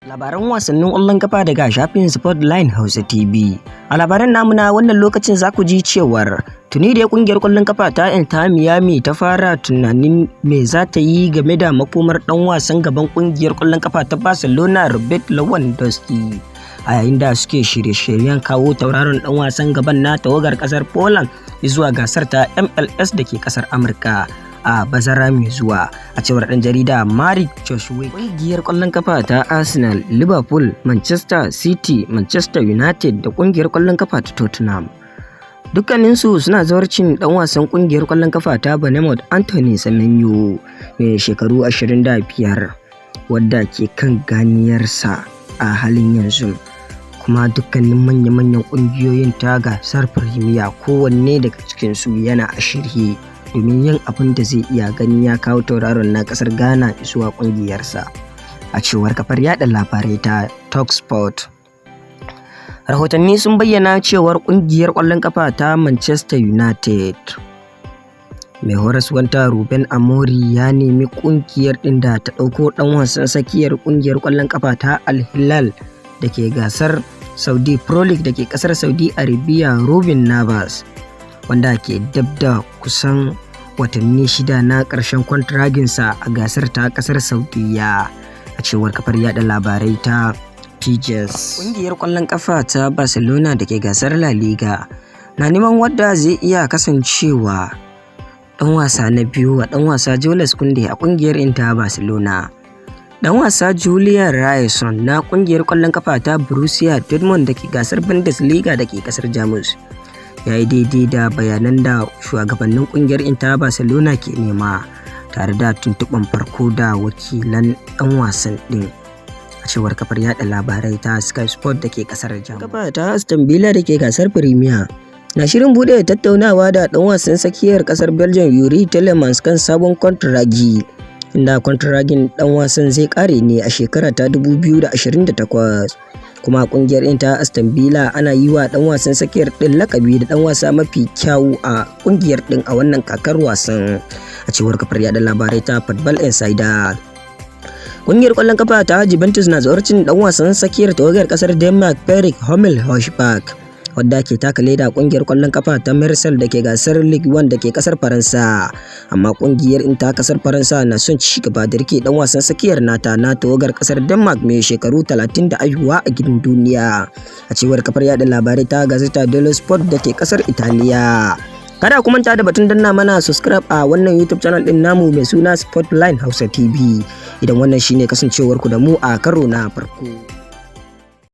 Labaran wasannin ƙwallon kafa daga shafin Sportline Hausa TV. A labaran namu na wannan lokacin za ku ji cewar tuni da ƙungiyar ƙwallon kafa ta Inter Miami ta fara tunanin me za ta yi game da makomar ɗan wasan gaban ƙungiyar ƙwallon kafa ta Barcelona, Robert Lewandowski, a yayin da suke shirye-shiryen kawo tauraron ɗan wasan gaban na tawagar ƙasar Poland zuwa gasar ta MLS da ke ƙasar Amurka a bazara mai zuwa, a cewar ɗan jarida Mark Joshua. Ƙungiyar ƙwallon kafa ta Arsenal, Liverpool, Manchester City, Manchester United da ƙungiyar ƙwallon kafa ta Tottenham dukkaninsu suna zawarcin ɗan wasan ƙungiyar ƙwallon kafa ta Bournemouth, Anthony Semenyo, mai shekaru 25, wadda ke kan ganiyarsa a halin yanzu. Kuma dukkanin manya-manyan ƙungiyoyin ta gasar Premier, kowanne daga cikinsu yana a shirye domin yin abin da zai iya ganin ya kawo tauraron na kasar Ghana zuwa kungiyarsa, a cewar kafar yada labarai ta Talksport. Rahotanni sun bayyana cewar kungiyar kwallon kafa ta Manchester United, mai horaswanta Ruben Amorim ya nemi kungiyar din da ta ɗauko ɗan wasan tsakiyar kungiyar kwallon kafa ta Al Hilal da ke gasar Saudi Pro League da ke kasar Saudi Arabia, Ruben Neves, wanda ke dab da kusan watanni 6 na ƙarshen kwantiraginsa a gasar ta ƙasar Saudiya, a cewar kafar yada labarai ta Fijes. Ƙungiyar ƙwallon ƙafa ta Barcelona da ke gasar La Liga na neman wadda zai iya kasancewa ɗan wasa na biyu wa ɗan wasa Jules Kounde a ƙungiyar Inter Barcelona. Ɗan wasa Julian Ryerson na ƙungiyar ƙwallon ƙafa ta Borussia Dortmund da ke gasar Bundesliga da ke ƙasar Jamus ya yi daidai da bayanan da shugabannin kungiyar Inter Barcelona ke nema, tare da tuntuɓan farko da wakilan ɗan wasan ɗin, a cewar kafar yada labarai ta Sky Sport da ke kasar Jamus. Kafa ta Aston Villa da ke gasar Premier na shirin bude tattaunawa da ɗan wasan tsakiyar kasar Belgium, Youri Tielemans, kan sabon kwantiragi, inda kwantiragin ɗan wasan zai kare ne a shekara ta 2028. Kuma kungiyar ta Aston Villa ana yi wa dan wasan tsakiyar din lakabi da dan wasa mafi kyawu a kungiyar din a wannan kakar wasan, a cewar kafar yada labarai ta Football Insider. Kungiyar kwallon kafa ta Juventus na zawarcin dan wasan tsakiyar tawagar kasar Denmark, Perik Hummel Højbjerg, wadda ke taka leda kungiyar kwallon kafa ta Marseille da ke gasar Ligue 1 da ke kasar Faransa. Amma kungiyar ta kasar Faransa na son ci gaba da rike dan wasan tsakiyar nata na tawagar kasar Denmark mai shekaru 30 da aihuwa a gidan duniya, a cewar kafar yada labarai ta Gazzetta dello Sport da ke kasar Italiya. Kada ku manta da batun danna mana subscribe a wannan YouTube channel din namu mai suna Sportline Hausa TV, idan wannan shine kasancewar ku da mu a karo na farko.